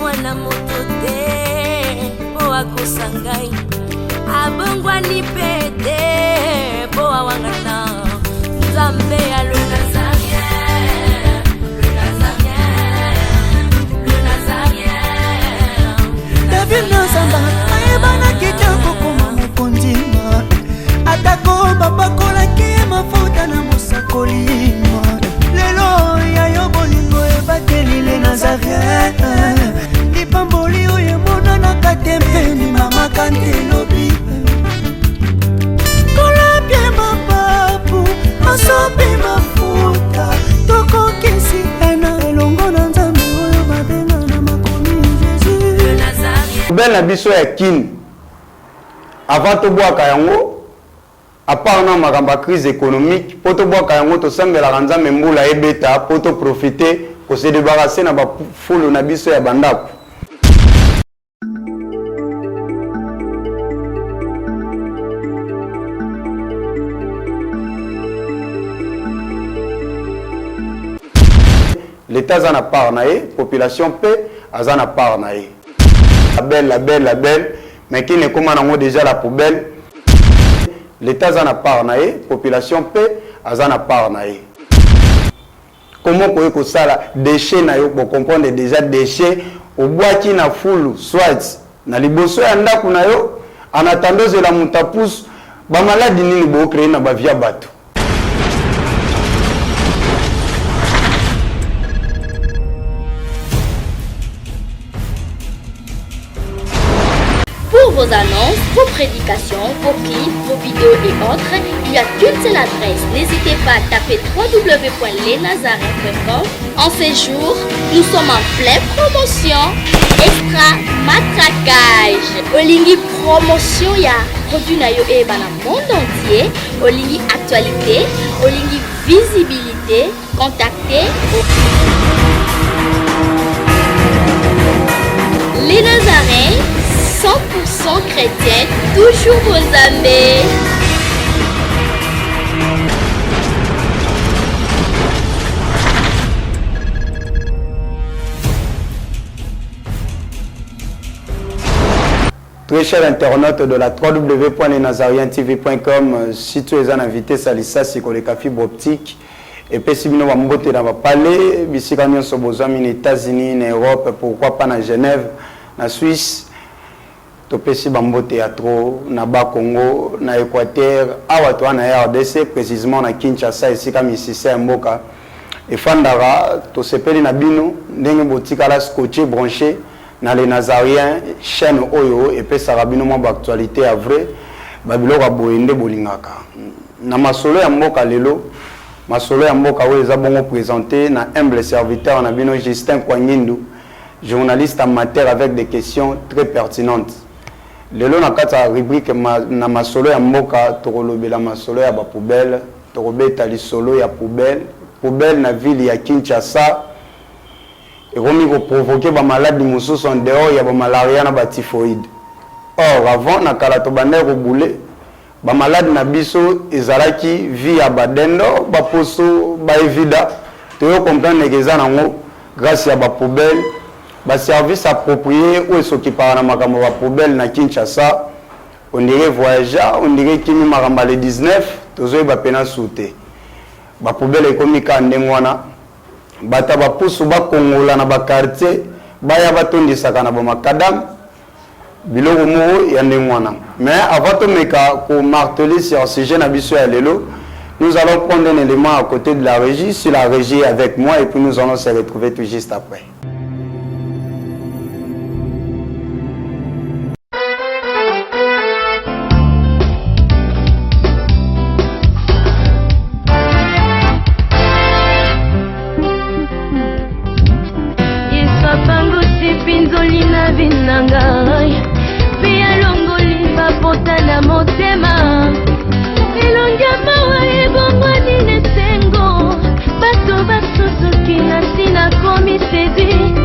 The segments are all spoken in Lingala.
Mwana moto te mpo akosa ngai, abongwani mpe te mpo awangana Nzambe ya le Nazarien, le Nazarien, le Nazarien. David Nazamba ayebanaki te kokoma mokonzi, atako bapakolaki ye mafuta na mosakoli. Lelo ya yo bolingo ebateli le Nazarien, lipamboli oyo emonanaka te mpe ndimamaka nte lobi. Kolapie mapapu masopi mafuta, tokokisi ena elongo na Nzambe oyo babenga na makomi Jésus. Le Nazarien. Poubelle na biso ya Kin, avant tobwaka yango, à part na makambo ya crise économique, mpo tobwaka yango tosambelaka Nzambe mbula ebeta mpo toprofite kose débarrasser na bafulu na biso ya bandako. L'État aza na part na ye, population mpe aza na part na ye. La belle, la belle, la belle, mais Kin ekóma nango déjà la poubelle. L'État aza na part na ye, population mpe aza na part na ye. Comment koki kosala déchet na yo? Bocomprendre déjà, déchet obwaki na fulu, soit na liboso ya ndako na yo, en attendant ozela moto apusu. Bamaladi nini bocréer na bavie ya bato? Pour vos annonces, vos prédications, vos clips, vos vidéos et autres, il n'y a qu'une seule adresse. N'hésitez pas à taper www.lesnazarens.com. En ces jours, nous sommes en pleine promotion. Extra matraquage. Olingi promotion ya produit na yo et na monde entier. Olingi actualité, olingi visibilité, contactez Les Nazaréens, 100% chrétiens, toujours vos amis. Très cher internaute de la www.lesnazarientv.com, si tu es un invité salisasi koleka fibre optique, epesi bino bambote na bapale bisika nyonso bozwami, na États-Unis, na Europe, pourquoi pas na Genève, na Suisse. Topesi bambote ya trop na Bakongo, na Équateur. Awa toa na RDC, précisément na Kinshasa, esika misisa ya mboka efandaka. Tosepeli na bino ndenge botikala scotché, branché na Les Nazariens, chaîne oyo epesaka bino mwa baactualité ya vrai, babiloko ya boye nde bolingaka. Na masolo ya mboka lelo, masolo ya mboka oyo eza bongo présenté na humble serviteur na bino, Justin Kwangindu, journaliste amateur avec des questions très pertinentes. Lelo na kati ya rubrique na masolo ya mboka, tokolobela masolo ya bapoubelle, tokobeta lisolo ya poubelle. Poubelle na ville ya Kinshasa ekomi koprovoquer bamaladi mosusu en dehors ya bamalaria na batyphoïde. Or avant, na kala, tobandaki kobule bamaladi na biso ezalaki via badendo, baposo, baevida. Toyo comprendre ke eza nango grâce ya bapoubelle. Baservice approprié oyo esokipaka na makambo ya bapoubelle na Kinshasa, on dirait voyagea, on dirait kimi makambo ya le 19, tozoyeba pena su te. Bapoubelle ekomi kaka ndenge wana, bato ya bapusu bakongola na baquartier, baya batondisaka na bamacadam, biloko moko ya ndenge wana. Mais avant tomeka komarteler sur sujet na biso ya lelo, nous allons prendre un élément à côté de la régie, si la régie est avec moi, et puis nous allons se retrouver tout juste après. Yesu apangusi mpinzoli na vie na ngai mpe alongoli bapota na motema. Elongi ya mawa ebongwani na esengo. Bato basusuki na ntina komi séduit.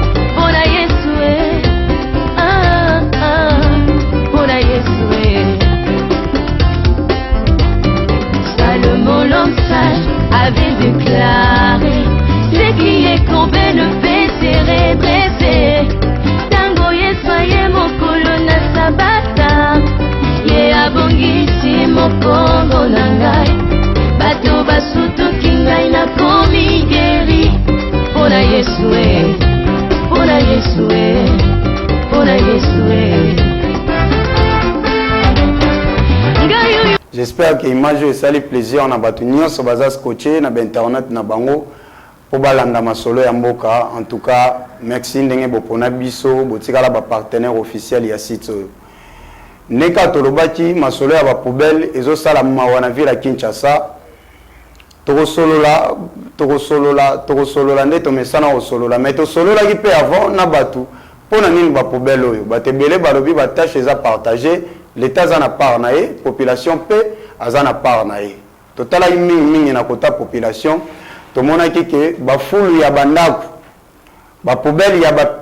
mokongo na ngai. Bato basutuki ngai, nakomi guéri mpo na Yesu e, mpo na Yesu e, mpo na Yesu e. Ngai oyo. J'espère que image oyo esali plaisir na bato nyonso baza scotché na bainternet na bango mpo balanda masolo ya mboka. En tout cas, merci ndenge bopona biso, botikala bapartenaire officiel ya site oyo. Ndenge tolobaki, masolo ya bapoubelle ezosala mawa na ville ya Kinshasa. Tokosolola, tokosolola, tokosolola nde tomesana kosolola, mais tosololaki mpe avant na bato. Mpo na nini bapoubelle oyo? Bato ebele balobi batâche eza partage, l'État aza na part na ye, population mpe aza na part na ye. Totalaki mingimingi na kota population, tomonaki ke bafulu ya bandako, bapoubelle ya, ba,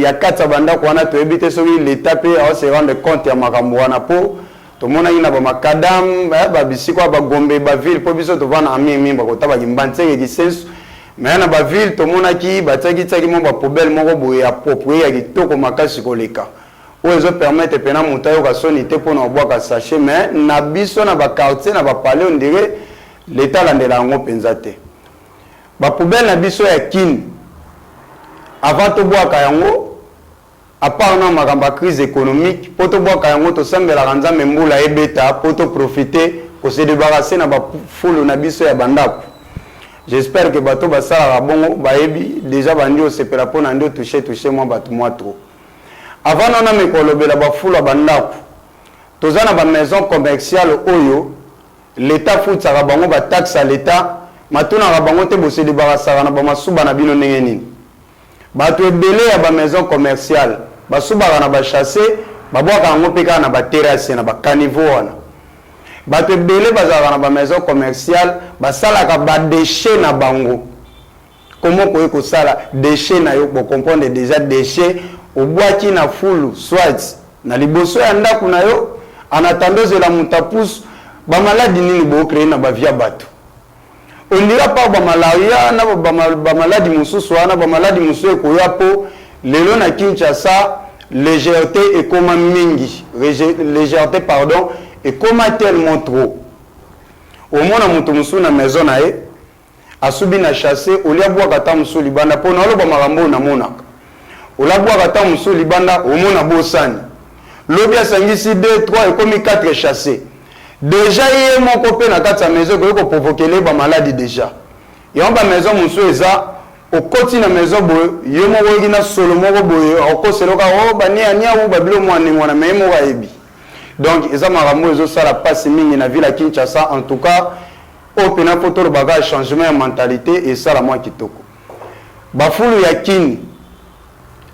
ya kati ya bandako wana, toyebi te soki l'État mpe aose rendre compte ya makambo wana, mpo tomonaki na bamacadam, babisika ya bagombe, baville, mpo biso tovanda mingimingi bakota bakimbanseke, Kisensu. Mais na baville tomonaki batiaki tiaki mwa bapoubelle moko boye ya propre, ya kitoko makasi koleka, oyo ezopermettre mpena moto ayoka soni te mpona kobwaka sachet. Mais na biso na baquartier, na bapalais, on dirait l'État alandela yango mpenza te. Bapoubelle na biso ya Kini, avant tobwaka yango, à part na makambo ya crise économique, mpo tobwaka yango tosambelaka Nzambe mbula ebeta mpo toprofite kose débarrasser na bafulu na biso ya bandako. J'espère que bato basalaka bongo bayebi déjà, bandi osepela mpo na nde otouche touche mwa bato mwa trop. Avant nana me kolobela bafulu ya bandako, toza na bamaison commerciale oyo l'État futisaka bango bataxe ya l'État, matunaka bango te bose débarrassaka na bamasuba na bino ndenge nini. Bato ebele ya bamaison commerciale basubaka na basachets, babwaka yango mpe kaka na baterrasse, na bacaniveau wana. Bato ebele bazalaka na bamaison commerciale, basalaka badéchet na bango. Komo koyi kosala déchet na yo? Bocomprendre déjà, déchet obwaki na fulu, soit na liboso ya ndako na yo, en attendant ozela moto apusu. Bamaladi nini bocréer na bavie ya bato? Ondira par bamalaria na bamaladi mosusu wana, bamaladi mosusu ekoya, mpo lelo na Kinshasa légèreté ekóma mingi, légèreté, pardon, ekóma tellement trop. Omona moto mosusu na maison na ye asubi na sachet, olia bwaka ata mosusu libanda. Mpo na oloba makambo oyo namonaka, olabwaka ata mosusu libanda, omona bosani, lobi asangisi 2, 3, ekomi 4 sachet déjà. Ye moko mpe na kati ya maison ekoki koprovoquer bamaladi déjà. Yango bamaison mosusu eza, okoti na maison boye, yo moko oyoki na solo moko boye, okoseloka o bania niau babilo mwa ndenge wana, mais ye moko ayebi. Donc eza makambo oyo ezosala mpasi mingi na ville ya Kinshasa. En tout cas, oyo mpena mpo tolobaka, changement ya mentalité esala mwa kitoko. Bafulu ya Kini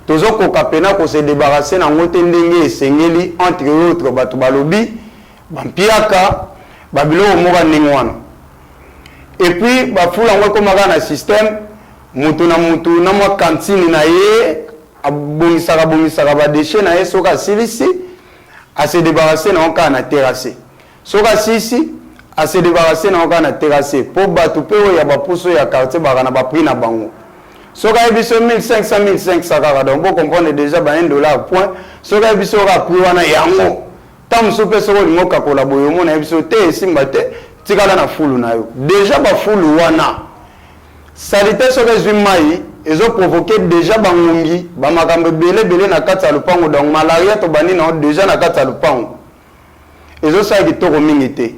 tozokoka mpena kose débarrasser nango te ndenge esengeli. Entre autres, bato balobi bampiaka, babiloko moko ndenge wana. Et puis bafulu yango ekomaka na système, mutu na mutu na mwa cantine na ye, abongisaka bongisaka badéchet na ye. Soki asilisi, ase débarrasse nango kaka na terrasse. Soki asilisi, ase débarrasse nango kaka na terrasse, mpo bato mpe oyo ya bapusu ya quartier baka na baprix na bango. Soki ayebi so 1500, 1500 kaka, donc bocomprendre déjà ba 1 dollar point. Soki ayebi so kaka prix wana yango, ntango mosusu mpe soki olingi okakola boye, omona yebi so te, esimba te, tikala na fulu na yo. Déjà bafulu wana, saleté soki ezwi mai, ezoprovoquer déjà bangungi, bamakambo ebele ebele na kati ya lopango. Donc malaria tobandi nango déjà na kati ya lopango, ezosala kitoko mingi te.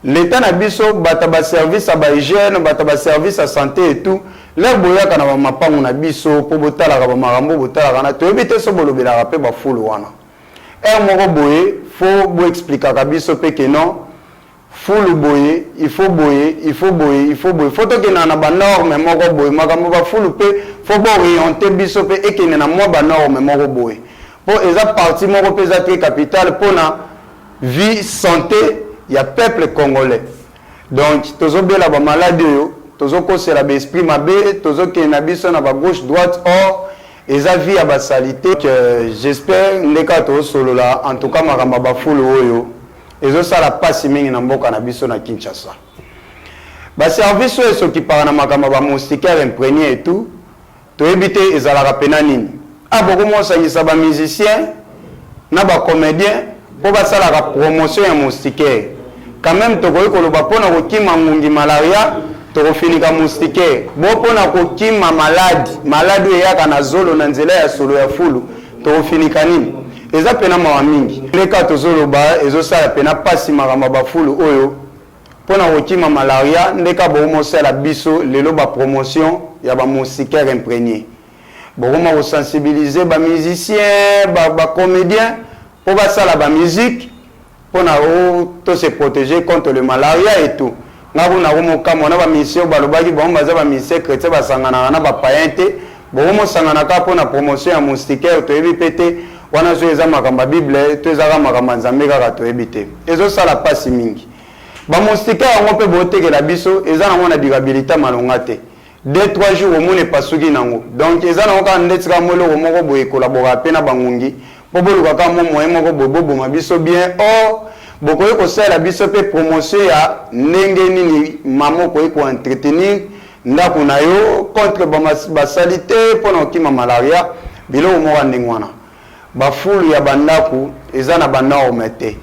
L'État na biso, bato baservice ya bahygiène, bato baservice ya santé et tout, l'heure boyaka na bamapango na biso mpo botalaka bamakambo botalaka na, toyebi te so bolobelaka mpe bafulu wana. Heure moko boye faut boexpliquaka biso mpe ke non, fulu boye, il faut boye, il faut boye, il faut boye, faut tokendaka na banorme moko boye. Makambo bafulu mpe faut boorienter biso mpe ekende na mwa banorme moko boye, mpo eza partie moko mpe eza très capital mpona vie, santé ya peuple congolais. Donc tozobela bamaladi oyo, tozokosela baesprit mabe, tozokende na biso na bagauche droite, or eza vie ya basaleté. J'espère nde kaka tozosolola. En tout cas, makambo ya bafulu oyo ezosala mpasi mingi na mboka na biso na Kinshasa. Baservice oyo esokipaka na makambo ya bamoustiquaire imprégné et tout, toyebi te ezalaka pena nini. A bokomosangisa bamusicien na bacomédien. mpo basalaka promotion ya moustiquaire. Quand meme tokoki koloba mpo na kokima ngungi malaria, tokofinika moustiquaire. Bo mpo na kokima maladi, maladi oyo eyaka na zolo na nzela ya solo ya fulu, tokofinika nini? Eza pena mawa mingi. Nde kaka tozoloba, ezosala pena pasi makambo ya bafulu oyo. Mpo na kokima malaria, nde kaka bokomosala biso lelo ba promotion ya ba moustiquaires impregnes. Bokoma ko sensibiliser ba musiciens, ba comediens mpo basala ba musique mpo na to se proteger contre le malaria et tout. Nga kuna nakomi kokamwa na ba musiciens oyo balobaki bango baza ba musiciens chretiens basanganaka na ba paiens te, bokomosangana kaka mpo na promotion ya moustiquaire toyebi mpe te wana soki eza makambo ya bible to eza kaka makambo ya Nzambe kaka toyebi te. Ezosala pasi mingi. Ba moustiquaire yango mpe botekela biso eza nango na durabilite ya malonga te. Deux trois jours omona epasuki nango donc eza nango kaka ndeti kaka mwa eloko moko boye ekolaboraka pe na ba ngungi po boluka kaka mwa moyen moko boye boboma biso bien or bokoki kosalela biso pe promotion ya ndenge nini mama okoki ko entretenir ndaku na yo contre ba salite pona kokima malaria biloko moko ya ndenge wana ba fulu ya ba ndaku eza na ba norme te.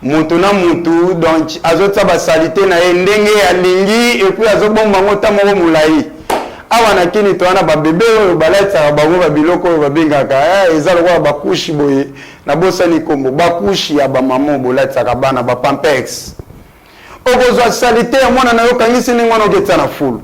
Mutu na mutu donc azo tia ba salite na ye ndenge alingi et puis azo bomba yango temps moko mulayi. Awa na kini toza na ba bebe oyo balatisaka bango ba biloko oyo babengaka eh, eza lokola ba couche boye nabosani kombo ba couche ya ba maman bolatisaka bana ba pampers. Okozwa salite ya mwana na yo okangisi ndenge wana oketia na fulu.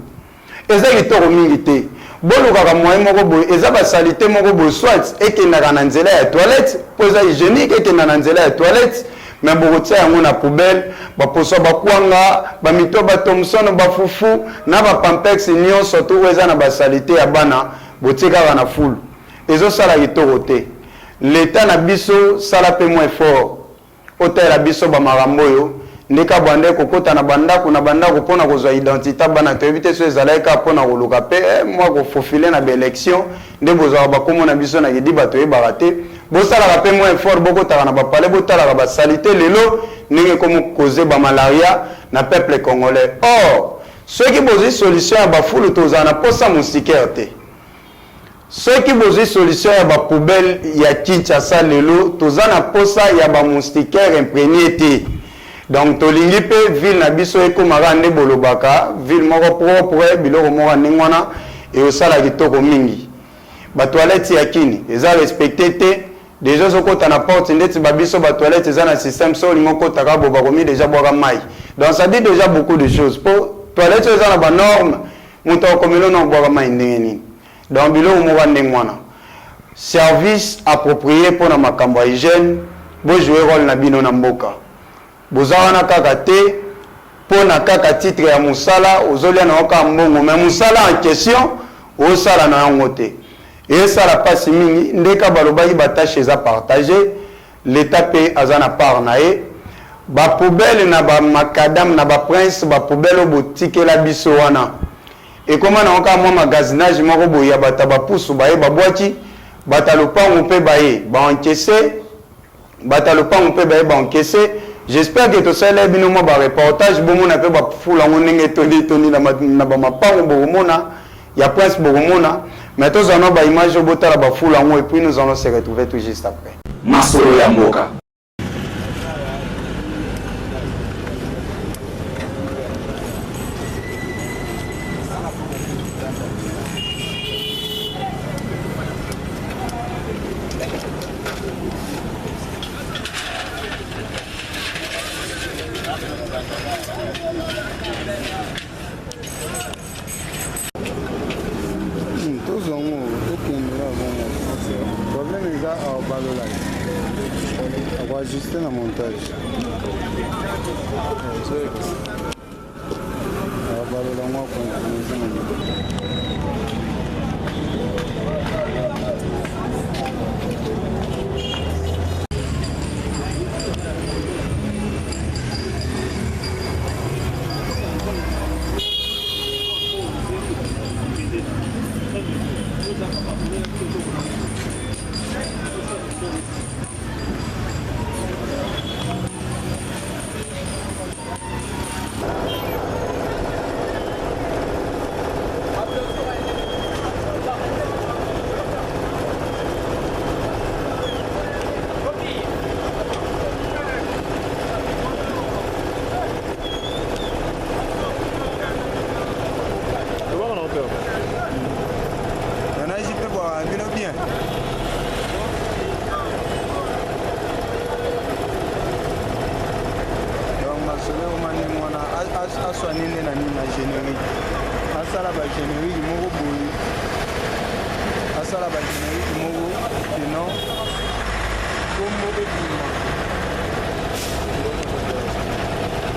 Eza kitoko mingi te. Bolukaka moyen moko boye, eza ba salite moko boye soit ekendaka na nzela ya toilette po eza hygienique ekenda na nzela ya toilette mais bokotia yango na poubelle, ba poso ya ba kwanga, ba mito ya ba thomson, ba fufu na ba pampex nionso tout oyo eza na ba salite ya bana botie kaka na fulu. Ezosala kitoko te. L'etat na biso sala pe mwa effort. Otalela biso ba makambo oyo nde ka bande kokota na ba ndaku na ba ndaku pona kozwa identite ya bana toyebi te soki ezalaki kaka pona koluka pe mwa ko faufiler na ba election nde bozwaka ba kombo na biso na kidiba toyebaka te bosalaka pe mwa effort bokotaka na ba palais botalaka ba salite lelo ndenge ekomi causer ba malaria na peuple congolais or soki bozwi solution ya ba fulu tozala na posa moustiquaire te. Soki bozui solution ya ba poubelles ya Kinshasa lelo toza na posa ya ba moustiquaires impregnes te. Donc tolingi pe ville na biso ekoma kaka nde bolobaka ville moko propre biloko moko ya ndenge wana ekosala kitoko mingi. Ba toilettes ya Kin eza respecter te dejà ozo kota na porte ndeti ba biso ba toilettes eza na système soki olingi okota kaka boye bakomi dejà bwaka mayi donc ça dit dejà beaucoup de choses po toilette oyo eza na ba normes Moto akokomela yo na kobwaka mayi ndenge nini? Donc biloko moko ya ndenge wana. Service approprie pona makambo ya hygiène, bo jouer role na bino na mboka. Boza wana kaka te pona kaka titre ya musala, ozolia na yo kaka mbongo mais musala en question osala na yango te. Esala pasi mingi, ndeka balobaki ba taches eza partager, l'etat pe aza na part na ye. Ba poubelles na ba macadam na ba prince ba poubelles oyo botikela biso wana ekoma nango kaka mwa magasinage moko boye ya bato ya ba pusu baye babwaki, bato ya lopango pe baye ba encaisser, bato ya lopango pe baye ba encaisser. J'espère que tosalelaki bino mwa ba reportage bomona pe ba fulu yango ndenge etondi tondi na ba mapango bokomona ya prince bokomona mais tozwa nao ba image oyo botala ba fulu yango et puis nous allons se retrouver tout juste après. Masolo ya mboka. Tozwa yango tokendela bongo problème eza awa balolaki akoajuste na montage abalola yango akontinue na montage. Aswa nini na nini na generique. Asala ba generique moko boye. Asala ba generique moko sinon kombo ebima.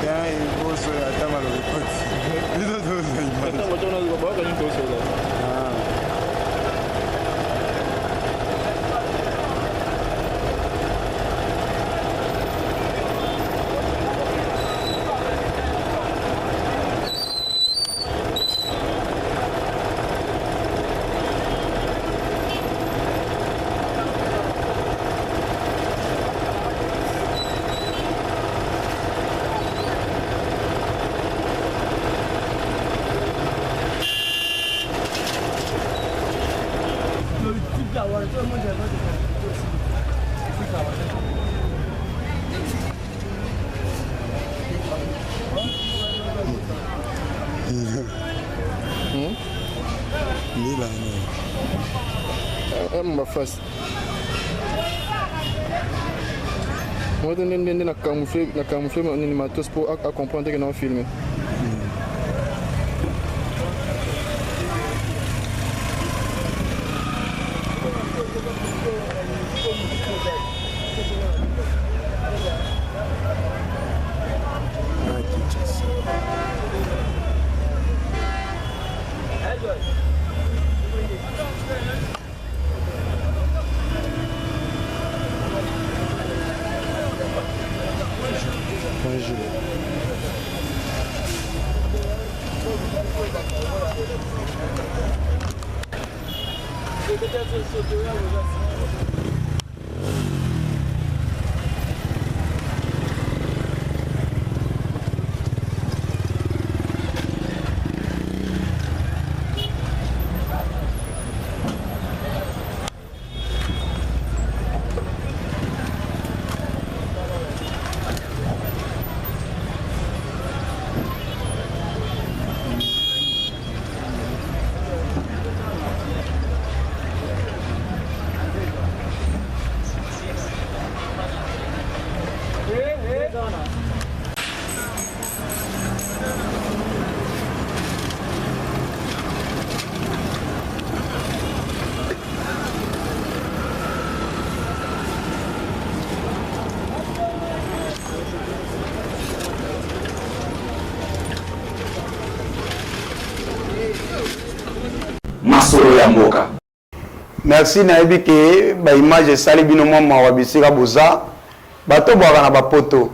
Bien eboso ata maloba ekoti. Biso tozwa image. Ah. Bafasi moko nde nde na camoufle na camoufle nini matos mpo acomprendre te ke na filme. Masolo ya mboka. Merci nayebi ke ba image esali bino mwa mawa bisika boza bato bwaka na bapoto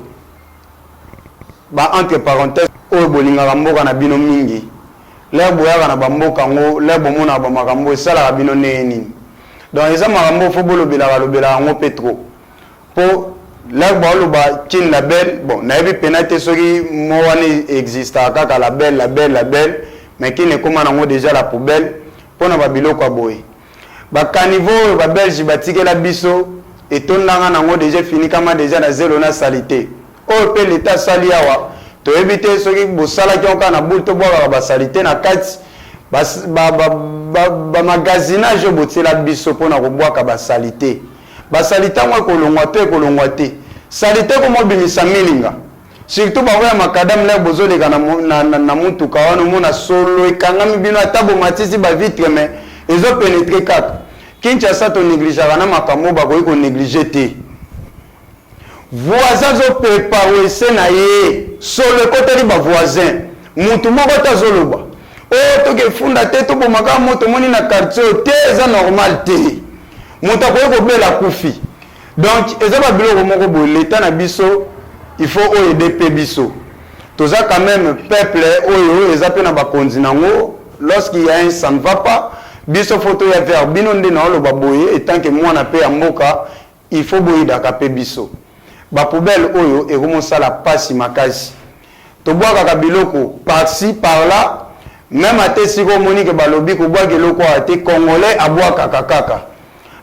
ba entre parenthèse oyo bolingaka mboka na bino mingi lere boyaka na bamboka yango lere bomonaka bamakambo esalaka bino ndenge nini donc eza makambo fo bolobelaka lobelaka yango mpe trop po lere baoloba kin la belle bon nayebi pena te soki mo wana existaka kaka la belle la belle la belle mais kin ekóma nango déjà la poubelle mpona babiloko ya boye ba caniveau oyo babelge batikela biso etondanga nango deja efinikama deja na zelo na salite oyo mpe leta asali awa toyebi te soki bosalaki yango kaka na boule tobwakaka basalite na kati bamagasinage oyo botiela biso mpona kobwaka basalite basalite yango ekolongwa to ekolongwa te salite komobimisa milinga surtout bango ya makadam lere bozoleka na, na, na, na mutuka wana omona solo ekangami bino ata bomatisi bavitre mais ezopenetre kaka. Kinshasa tonegligeaka na makambo oyo bakoki konéglige te. Voisin azopepa wese na ye solo ekoteli bavoisin mutu moko te azoloba oyo tokefunda te tobomaka moto omoni na quartier oyo te eza normal te moto akoki kobela akufi. Donc eza babiloko moko boye leta na biso il faut oyo ede mpe biso toza quand même peuple oyo eza mpe na bakonzi nango. Lorsqu'il y a un ça ne va pas biso fo toya vers bino nde naoloba boye etant que mwana mpe ya mboka il faut boyidaka mpe biso bapoubele oyo ekomosala pasi makasi tobwakaka biloko par-ci par-là meme ata esika omoni ke balobi kobwaka eloko awa te congolais abwakaka kaka.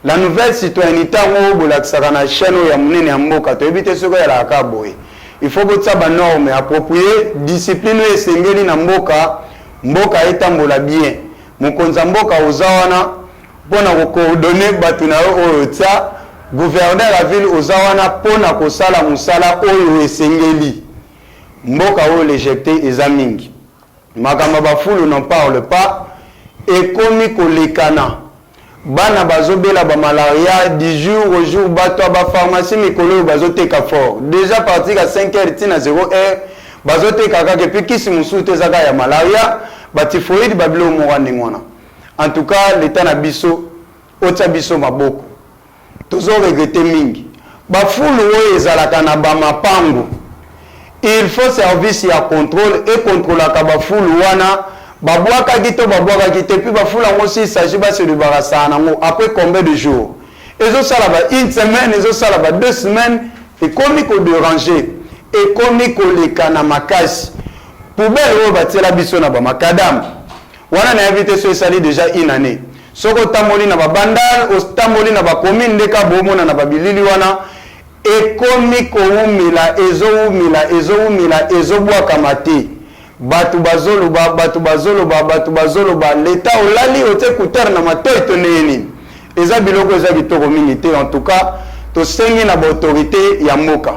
La nouvelle citoyennité yango oyo bolakisaka na chaîne oyo ya monene ya mboka toyebi te soki oyalaka kaka boye. Il faut botia ba normes appropriées, discipline oyo esengeli na mboka, mboka etambola bien. Mokonzi ya mboka oza wana mpona kocoordonner bato na yo oyo otia, gouverneur ya ville oza wana mpona kosala mosala oyo esengeli. Mboka oyo lejecte eza mingi. Makambo ya ba fulu n'en parle pas, ekomi kolekana. Bana bazo bela ba malaria du jour au jour, bato ya ba pharmacie mikolo oyo bazo teka fort. Dejà partir ya 5 heures ti na 0 heure bazo teka kaka et puis kisi mosusu te eza kaka ya malaria, ba typhoïde ba biloko moko ya ndenge wana. En tout cas l'etat na biso otia biso maboko. Tozo regretter mingi. Ba fulu oyo ezalaka na ba mapangu il faut service ya controle e controlaka ba fulu wana ba bwakaki to ba bwakaki te puis ba fulu yango s'il s'agit ba se debarrassaka nango après combien de jours? Ezo sala ba une semaine ezo sala ba deux semaines ekomi ko deranger ekomi koleka na makasi. Poubelle oyo batiela biso na ba macadam Wana nayebi te soki esali dejà une annee. Soki otamboli na ba bandal, otamboli na ba commune nde kaka bomona na ba bilili wana ekomi kowumela, ezowumela, ezowumela, ezobwakama te. Batu bazoloba, batu bazoloba, batu bazoloba, l'etat olali otie ecouteur na matoyi to ndenge nini? Eza biloko eza kitoko mingi te en tout cas tosengi na ba autorites ya mboka.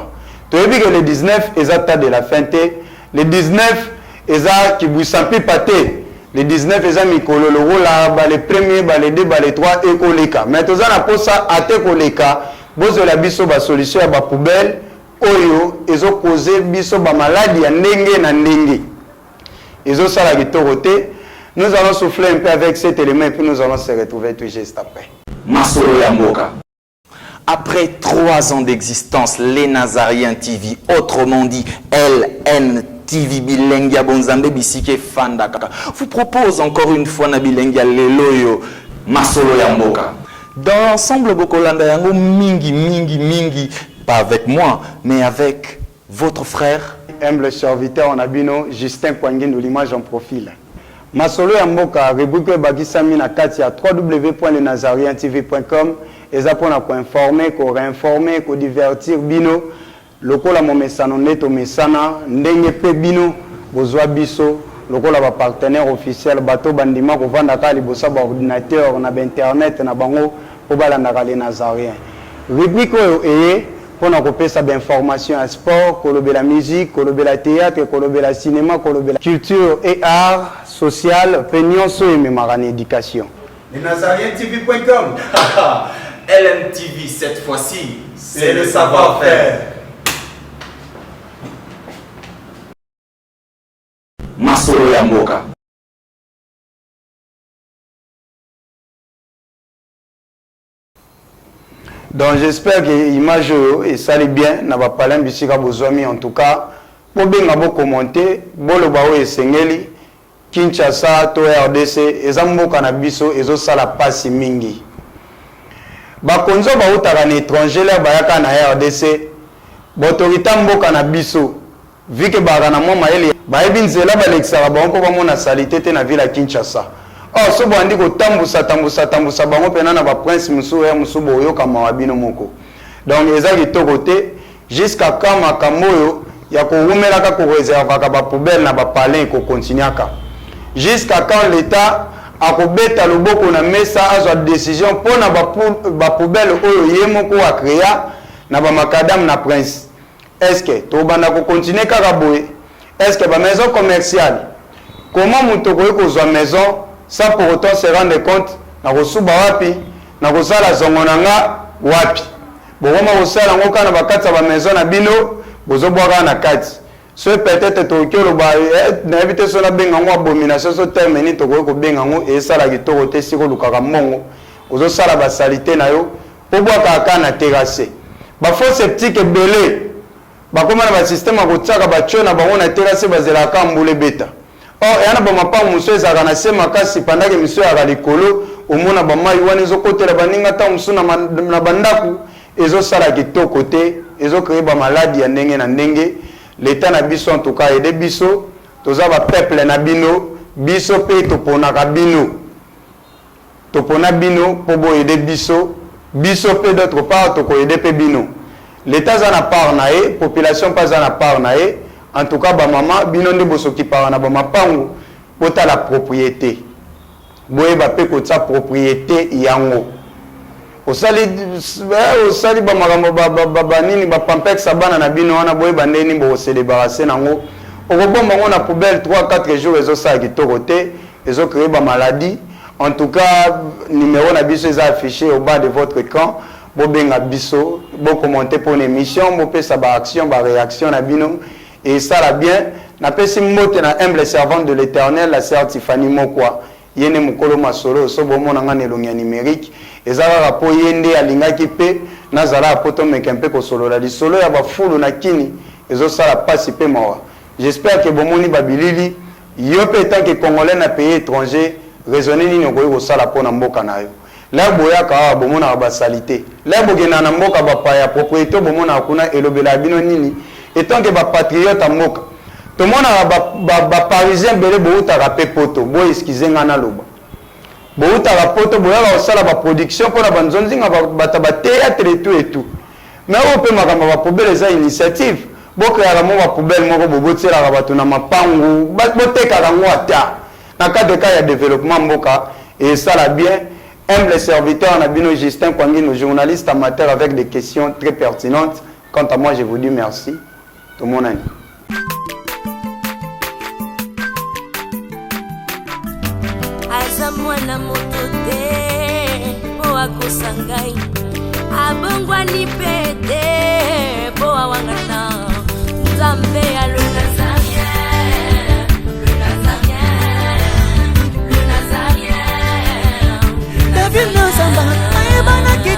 Toyebi ke le 19 eza tas de la fin te, Le 19 eza kibwisa mpipa te. Le 19 eza mikolo lokola ba le premier, ba le deux, ba le trois ekoleka. Mais toza na posa ata ekoleka bozwela biso ba solution ya ba poubelles oyo ezo causer biso ba maladi ya ndenge na ndenge. Ezo sala kitoko te. Nous allons souffler un peu avec cet element et puis nous allons se retrouver tout juste après. Masolo ya mboka. Après 3 ans d'existence, les Nazariens TV, autrement dit LNTV Bilengi ya Bonzambe bisika efandaka, vous propose encore une fois na bilengi ya lelo oyo Masolo ya mboka. Dans l'ensemble bokolanda yango mingi mingi mingi, pas avec moi, mais avec votre frère. Humble serviteur na bino Justin Kwangindu l'image en profil. Masolo ya mboka, rubrique oyo ebakisami na kati ya www.lenazareentv.com eza mpo na ko informer, ko reinformer, ko divertir bino lokola momesano nde tomesana, ndenge mpe bino bozwa biso lokola ba partenaires officiels, bato oyo bandima kovanda kaka liboso ya ba ordinateurs na ba internet na bango mpo balandaka Les Nazareens. Rubrique oyo eye mpo na kopesa ba informations ya sport, kolobela musique, kolobela theatre, kolobela cinema, kolobela culture et art, social mpe nionso oyo ememaka na education. Lenazareentv.com LNTV cette fois-ci, c'est le savoir-faire. Masolo ya mboka. Donc j'espère que image oyo esali bien na ba palin bisika bozwami en tout cas bobenga bo commenter boloba oyo esengeli Kinshasa to rdc eza mboka na biso ezo sala pasi mingi bakonzi oyo bawutaka na etranger leur bayaka na rdc ba autorite ya mboka na biso Vu que bazalaka na mwa mayele, bayebi nzela balekisaka bango mpo bamona salite te na ville ya Kinshasa. Or, soki bobandi kotambusa, tambusa, tambusa bango pena na ba princes mosusu, heure mosusu bokoyoka mawa bino moko. Donc eza kitoko te. Jusqu'à quand makambo oyo ya kowumelaka ko reservaka ba poubelles na ba palais eko continuaka? Jusqu'à quand l'Etat akobeta loboko na mesa azwa decision mpo na ba poubelles oyo ye moko a crea na ba macadam na prince? Est ce que tokobanda ko continuer kaka boye? Est ce que ba maisons commerciales, comment mutu okoki kozua maison sans pour autant se rendre compte nakosuba wapi, nakosala zongo na nga wapi? Bokoma kosala yango kaka na ba kati ya ba maisons na bino, bozobwaka kaka na kati. Soki peut-etre tokoki oloba eh, nayebi te soki nabenga yango abomination so terme nini tokoki kobenga yango, esala kitoko te esika olukaka mbongo, ozosala ba salite na yo, Po bwakaka kaka na terrasse. Ba faux septiques ebele bakoma na ba système ya kotiaka ba tuyaux na bango na terrasse bazelaka kaka mbula ebeta. Or eya na ba mapangu mosusu ezalaka na se makasi pendant que misusu eyaka likolo, omona ba mayi wana ezo kotela baninga tango mosusu na na ba ndaku, ezo sala kitoko te, ezo creer ba maladi ya ndenge na ndenge. L'etat na biso en tout cas aider biso, toza ba peuple na bino, biso pe toponaka bino. Topona bino po bo aider biso, biso pe d'autre part toko aider pe bino. L'etat aza na part na ye, population pe aza na part na ye. En tout cas ba maman bino nde bo s'occupaka na ba mapangu, botala propriete. Boyeba pe kotia propriete yango. Osali eh, osali ba makambo ba ba ba, ba nini ba pampex ya bana na bino wana boyeba ndenge nini boko se debarrasser nango. Okobomba yango na poubelle 3 4 jours ezosala kitoko te, ezo créer ba maladies. En tout cas, numéro na biso eza affiché au bas de votre écran. Bobenga biso, bo commenter pour une émission, bopesa ba action, ba réaction na bino et esala bien. Napesi mbote na humble servante de l'Éternel, la sœur Tiffany Mokwa. Ye nde mokolo masolo so bomona nga na elongi ya numerique eza kaka po ye nde alingaki pe nazala po tomeka mpe kosolola lisolo ya ba fulu na kini ezosala pasi pe mawa. J'espère que bomoni ba bilili. Yo pe etant que congolais na pays etranger raisonner nini okoki kosala po na mboka na yo? L'heure boyaka awa bomonaka ba salite? L'heure bokendaka na mboka ba paya propriete oyo bomonaka kuna elobelaka bino nini etant que ba patriote ya mboka? Tomonaka ba ba ba parisiens ebele bowutaka pe poto, bo excuser nga naloba. Bowutaka poto boyaka kosala ba production pona ba nzonzinga ba bata ba theatre et tout et tout. Mais oyo pe makambo ya ba poubelle eza initiative. Bo creaka mwa ba poubelle moko boye botielaka bato na mapangu, botekaka yango ata na cadre kaka ya developpement mboka esala bien. Humble serviteur na bino Justin Kwangino, journaliste amateur avec des questions très pertinentes. Quant à moi, je vous dis merci. Tomonani. Aza mwana moto te mpo akosa ngai, abongwani mpe te mpo awangana Nzambe ya le Nazarien, le Nazarien, le Nazarien. David Nozamba ayebanaki.